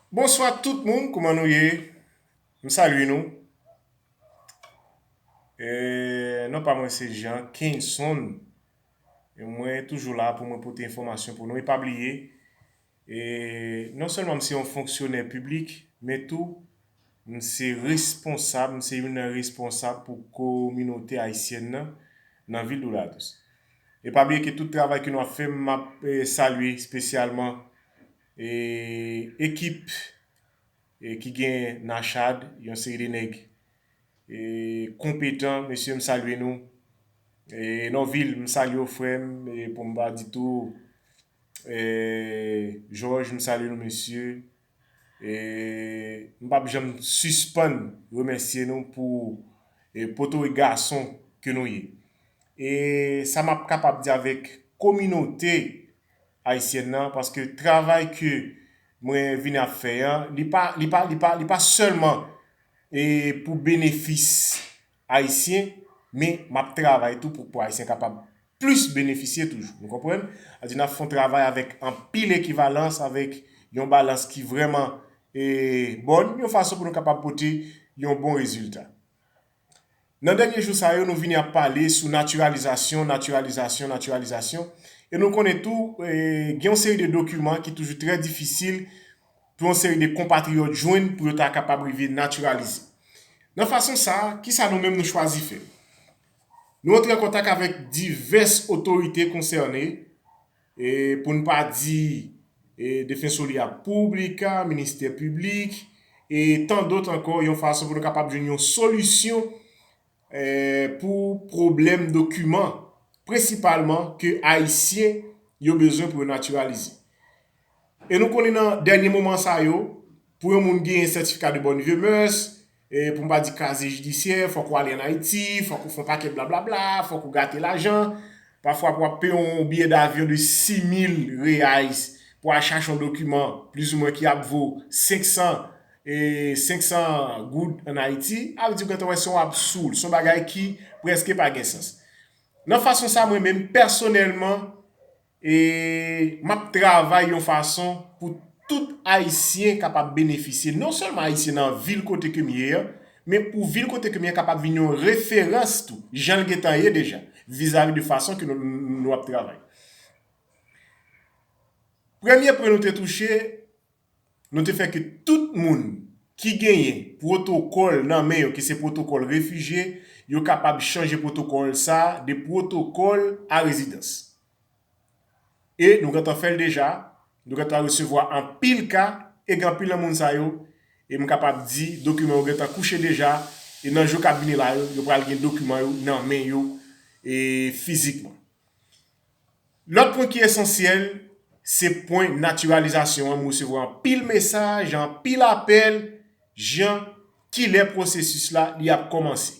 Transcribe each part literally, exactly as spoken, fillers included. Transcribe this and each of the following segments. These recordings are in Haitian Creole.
Bonswa tout moun, kouman nou ye? M salye nou. E, non pa mwen se Jean Kenson. E mwen toujou la pou mwen pote enfòmasyon pou nou. E pa bliye, e, non sèlman m se yon fonksyonè piblik, men tou m se responsab, m se youn nan responsab pou kominote ayisyèn nan, nan vil Doulados. E pa bliye ke tout travay ke nou ap fè, m ap, e, salye espesyalman, e, ekip, e, ki gen Nachad, yon seri de nèg, e, konpetan, mesye, m salye nou. E, Nonvil, m salye w, frè m, e, pou m pa di tou, e, Jòj, m salye nou, mesye. E, m p ap janm sispann remèsye nou pou, e, poto e gason ke nou ye. E sa m ap kapab di avèk kominote ayisyèn nan, paske travay ke mwen vin ap fè an, li pa, li pa, li pa, li pa sèlman, e, pou benefis ayisyen, men m ap travay tou pou, pou ayisyen kapab plis benefisye toujou. Nou konprann? Sa di n ap fè yon travay avèk anpil ekivalans, avèk yon balans ki vrèman, e, bòn, yon fason pou nou kapab pote yon bon rezilta. Nan dènye jou sa yo, nou vini ap pale sou natiralizasyon, natiralizasyon, natiralizasyon. E nou konnen tou, e, gen yon seri de dokiman ki toujou trè difisil pou yon seri de konpatriyòt jwenn pou yo ta kapab rive natiralize. Nan fason sa a, kisa nou menm nou chwazi fè? Nou antre an kontak avèk divès otorite konsène, e, pou n pa di, e, Defensoria Pública, Ministè Piblik, e tan dòt ankò, yon fason pou nou kapab jwenn yon solisyon, e, pou pwoblèm dokiman, prensipalman ke Ayisyen yo bezwen pou yo natiralize. E nou konnen nan dènye moman sa yo, pou yon moun genyen sètifika de bonne vie mœurs, e pou m pa di kazye jidisyè, fòk ou ale ann Ayiti, fòk ou fè yon pakèt blablabla, fòk ou gate lajan. Pafwa pou w ap peye yon biyè davyon de sis mil reais pou al chache yon dokiman plizoumwen ki ap vo senk san, e, senk san goud ann Ayiti, a vle di w gentan wè se yon absoud, se yon bagay ki prèske pa gen sans. Nan fason sa, mwen menm, pèsonèlman, e m ap travay yon fason pou tout Ayisyen kapab benefisye, non sèlman Ayisyen nan vil kote ke m ye an, men pou vil kote ke m ye an kapab vin yon referans tou, jan l gentan ye deja, vizavi de fason ke nou, nou ap travay. Premye pwen nou te touche, nou te fè ke tout moun ki genyen pwotokòl nan men yo, ki se pwotokòl refijye, yo kapab chanje pwotokòl sa a de pwotokòl a rezidans. E nou gentan fè l deja, nou gentan resevwa anpil ka, e gen anpil nan moun sa yo, e m kapab di, dokiman yo gentan kouche deja, e nan jou k ap vini la yo, yo pral gen dokiman yo nan men yo, e fizikman. Lòt pwen ki esansyèl, se pwen natiralizasyon an. M resevwa anpil mesaj, anpil apèl, jan, kilè pwosesis la li ap kòmanse.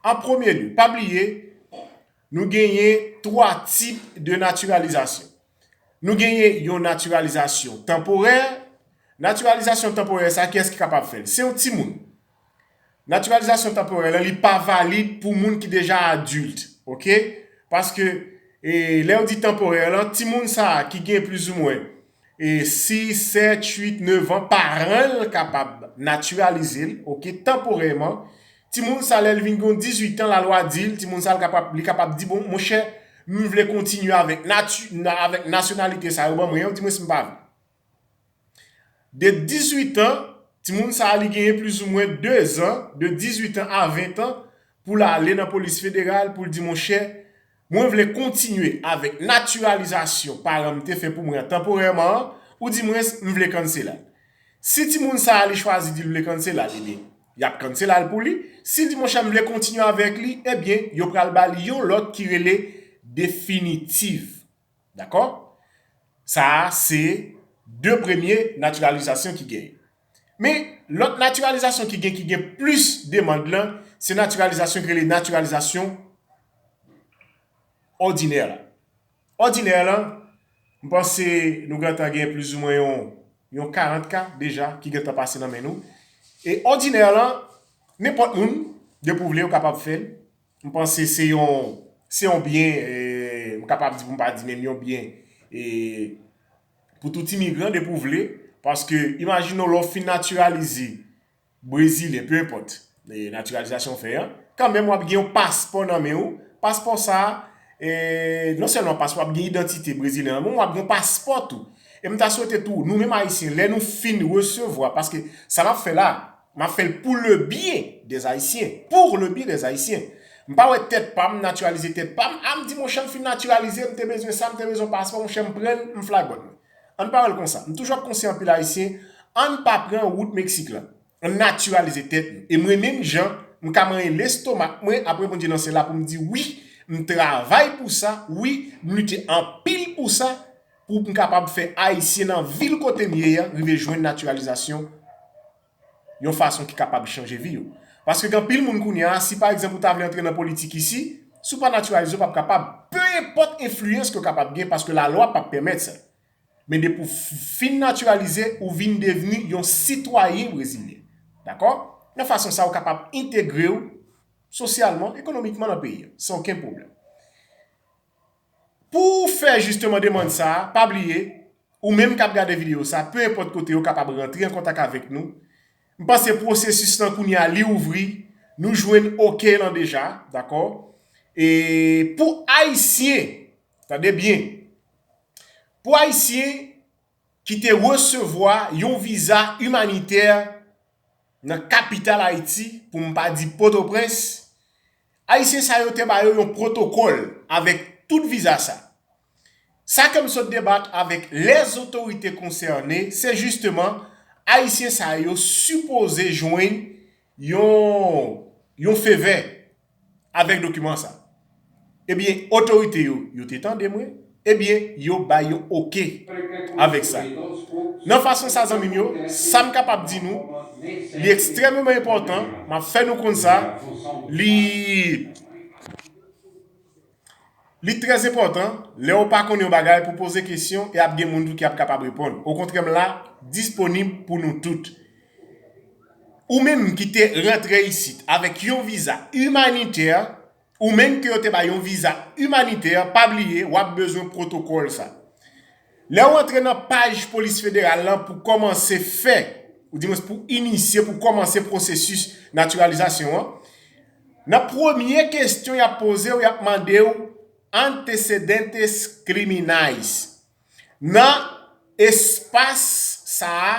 An premye lye, pa bliye, nou genyen twa tip de natiralizasyon. Nou genyen yon natiralizasyon tanporè. Natiralizasyon tanporè sa, kiyès ki kapab fè l? Se yon timoun. Natiralizasyon tanporè la, li pa valid pou moun ki deja adilt, oke? Paske, e, lè yo di tanporè la, timoun sa a ki gen plizoumwen, e, sis, sèt, uit, nèf an, paran l kapab natiralize l, oke, tanporèman. Timoun sa, lè l vin gen dizuit an, lalwa di l, timoun sa, l kapab, li kapab di, bon, monchè, m vle kontinye avèk nati-, na-, avèk nasyonalite sa yo ban mwen an, di mwen si m pa vle. De dizuit an, timoun sa a li genyen plizoumwen de zan, de dizuit an a ven an, pou l ale nan polis federal, pou l di, monchè, mwen vle kontinye avèk natiralizasyon paran m te fè pou mwen an tanporèman an, ou di mwen, m vle kanselal. Si timoun sa a li chwazi di l vle kanselal, ebyen, y ap kanselal pou li. Si l di, monchè, m vle kontinye avèk li, ebyen, yo pral ba li yon lòt ki rele definitif. Dakò? Sa a se de premye natiralizasyon ki gen. Men, lòt natiralizasyon ki gen, ki gen plis demann lan, se natiralizasyon ki rele natiralizasyon òdinè la. Òdinè la, m panse nou gentan gen plizoumwen yon, yon karant ka deja ki gentan pase nan men nou. E òdinè la, nenpòt moun, depi w vle, ou kapab fè l. M panse se yon, se yon byen, e, m kapab di pou m pa di menm yon byen, e, pou tout imigran depi w vle, Paske, imajine w, lè w fin natiralize brezilyen, peu importe, e, natiralizasyon w fè an, kanmenm w ap gen yon paspò nan men w. Paspò sa a, e, non sèlman paspò, w ap gen idantite brezilyen nan men w, w ap gen yon paspò tou. E m ta swete tou, nou menm Ayisyen, lè nou fin resevwa, paske sa m ap fè la, m ap fè l pour le bien des Haïtiens, pour le bien des Haïtiens. M pa wè tèt pa m, natiralize tèt pa m, a m di, monchè, m fin natiralize, m te bezwen sa, m te bezwen paspò, monchè, m pran l, m fly bòt mwen. Ann pa wè l konsa. M toujou ap konseye anpil Ayisyen, ann pa pran wout Meksik lan. Ann natiralize tèt nou. E mwen menm jan, m ka manyen lestomak mwen, apre Bondye nan syèl la pou m di, wi, m travay pou sa, wi, m lite anpil pou sa, pou m kapab fè Ayisyen nan vil kote m ye a rive jwenn natiralizasyon yon fason ki kapab chanje vi yo. Paske gen anpil moun kounye a, si pa egzanp ou ta vle antre nan politik isi, si w pa natiralize, w p ap kapab. Peu importe enfliyans ke w kapab gen, paske lalwa p ap pèmèt sa. Men depi w f-, fin natiralize, ou vin devni yon sitwayen brezilyen. Dakò? Nan fason sa, ou kapab entegre w sosyalman, ekonomikman nan peyi a, san okenn pwoblèm. Pou w fè jisteman demann sa a, pa bliye, ou menm k ap gade videyo sa a, peu importe kote, ou kapab rantre an kontak avèk nou. M panse pwosesis lan kounye a, li ouvri, nou jwenn oke lan deja, dakò? E pou Ayisyen, tande byen, pou Ayisyen ki te resevwa yon viza imanitè nan kapital Ayiti, pou m pa di Pòtoprens, Ayisyen sa yo te ba yo yon pwotokòl avèk tout viza sa. Sa ke m sot debat avèk lèzotorite konsène, se jisteman Ayisyen sa yo sipoze jwenn yon, yon favè avèk dokiman sa. Ebyen, otorite yo, yo te tande mwen, ebyen, yo bay yon oke avèk sa. Nan fason sa, zanmi m yo, sa m kapab di nou, li ekstrèmeman enpòtan, m ap fè nou konn sa, li, li trè enpòtan, lè w pa konn yon bagay pou poze kesyon, e ap gen moun tou ki ap kapab reponn. Okontrè, m la, disponib pou nou tout. Ou menm ki te rantre isit avèk yon viza imanitè, ou menm ke yo te bay yon viza imanitè, pa bliye, w ap bezwen pwotokòl sa. Lè w antre nan paj Polis Federal lan pou kòmanse fè, oudimwens pou inisye, pou kòmanse pwosesis natiralizasyon an, nan premye kesyon y ap poze w, y ap mande w antecedentes criminais. Nan espas sa a,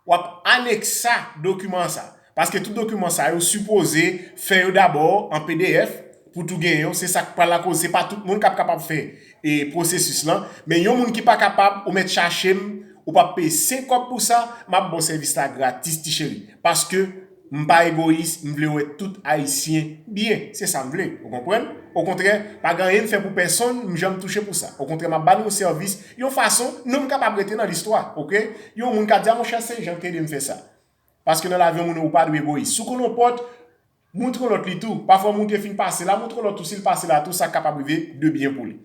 w ap aneksa dokiman sa. Paske tout dokiman sa yo sipoze fè yo dabò an P D F pou tou gen yo. Se sa k pral lakoz. Se pa tout moun k ap kapab fè, e, pwosesis lan. Men yon moun ki pa kapab, ou mèt chache m, ou p ap peye senk kòb pou sa, m ap ba w sèvis la gratis, ti cheri. Paske m pa egoyis, m vle wè tout Ayisyen byen. Se sa m vle, ou konprann? Okontrè, pa gen anyen m fè pou pèsonn, m janm touche pou sa. Okontrè, m ap ba nou yon sèvis, yon fason, nou m kapab rete nan listwa, oke? Yon moun ka di, a, monchè, se Jean ki te ede m fè sa. Paske nan lavi, yon moun ou pa dwe egoyis. Si w konn yon pòt, montre lòt li tou. Pafwa, moun te fin pase la, montre lòt tou, si l pase la tou, sa kapab rive de byen pou li.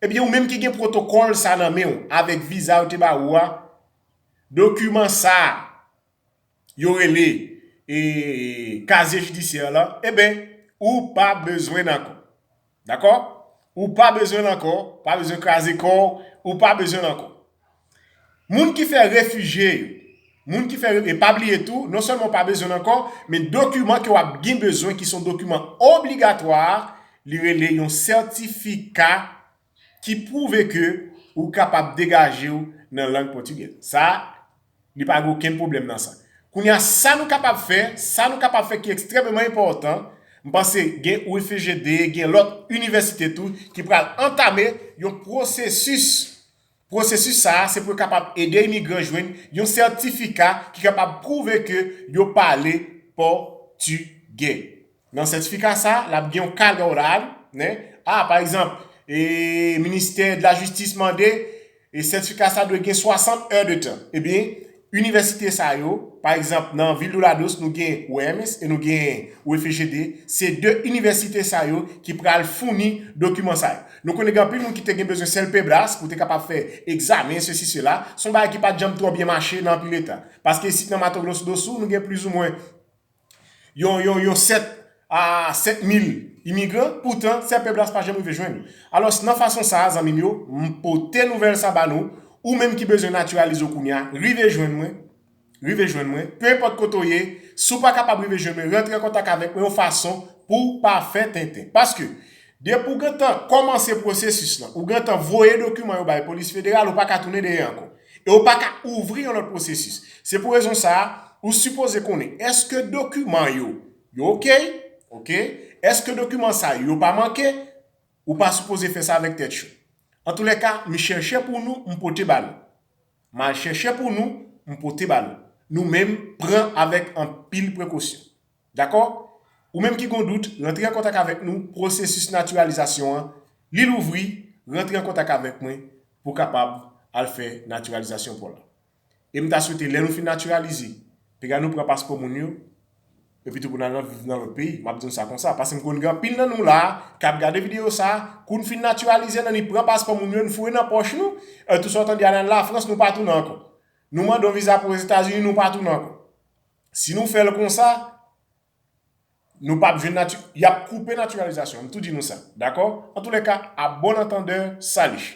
Ebyen, ou menm ki gen pwotokòl sa nan men w, avèk viza yo te ba ou a, dokiman sa a, yo rele, e, kazye jidisyè lan, eben, ou pa bezwen l ankò. Dakò? Ou pa bezwen l ankò, pa bezwen kraze kò w, ou pa bezwen l ankò. Moun ki fè refijye yo, moun ki fè, e pa bliye tou, non sèlman w pa bezwen l ankò, men dokiman ke w ap gen bezwen, ki se yon dokiman obligatwa, li rele yon sètifika ki pwouve ke ou kapab degaje w nan lang pòtigè. Sa, li pa gen okenn pwoblèm nan sa. Kounye a, sa nou kapab fè, sa nou kapab fè ki ekstrèmeman enpòtan, m panse gen U F G D, gen lòt inivèsite tou ki pral antame yon pwosesis. Pwosesis sa a, se pou yo kapab ede imigran jwenn yon sètifika ki kapab pwouve ke yo pale pòtigè. Nan sètifika sa a, l ap gen yon carga horária, né? A, pa egzanp, e, ministè de la jistis mande, e sètifika sa dwe gen swasant è de tan. Ebyen, inivèsite sa yo, pa egzanp, nan vil Doulados, nou gen O M S e nou gen U F G D, se de inivèsite sa yo ki pral founi dokiman sa yo. Nou konnen gen anpil moun ki te gen bezwen sèlpebras pou te kapab fè egzamen, sesi, sela. Se yon bagay ki pa t janm twò byen mache nan anpil eta. Paske isit nan Mato Grosso do Sul, nou gen plizoumwen yon, yon, yon sèt a sèt mil imigran, poutan, sèlpebras pa janm rive jwenn yo. Alò, nan fason sa a, zanmi m yo, m pote nouvèl sa ba nou, ou menm ki bezwen natiralize w kounye a, rive jwenn mwen, Rive jwenn mwen, pe enpòt kote w ye, si w pa kapab rive jwenn mwen, rantre an kontak avèk mwen yon fason pou w pa fè tenten. Paske, depi w gentan kòmanse pwosesis lan, ou gentan voye dokiman yo bay polis federal, ou pa ka tounen dèyè ankò. E ou pa ka ouvri yon lòt pwosesis. Se pou rezon sa a, ou sipoze konnen, èske dokiman yo, yo oke? Oke? Èske dokiman sa yo, yo pa manke? Ou pa sipoze fè sa avèk tèt cho. Antoulèka, m chèche pou nou, m pote ba nou. M al chèche pou nou, m pote ba nou. Nou menm, pran avèk anpil prekosyon. Dakò? Ou menm ki gon dout, rantre an kontak avèk nou, pwosesis natiralizasyon an, li louvri, rantre an kontak avèk mwen pou kapab al fè natiralizasyon pa w la. E m ta swete lè nou fin natiralize, piga nou pran paspò moun yo, epi tou pou n al nan viv nan lòt peyi. M ap di nou sa konsa, paske m konn gen anpil nan nou la a k ap gade videyo sa a, kou n fin natiralize, n annik pran paspò moun yo, n foure nan pòch nou, e tou sa w tande al nan Lafrans, nou pa tounen ankò. Nou mande yon viza pou Ozetazini, nou pa tounen ankò. Si nou fè l konsa, nou p ap jwenn nati-, y ap koupe natiralizasyon. M tou di nou sa, dakò? Antoulèka, à bon entendeur, salut.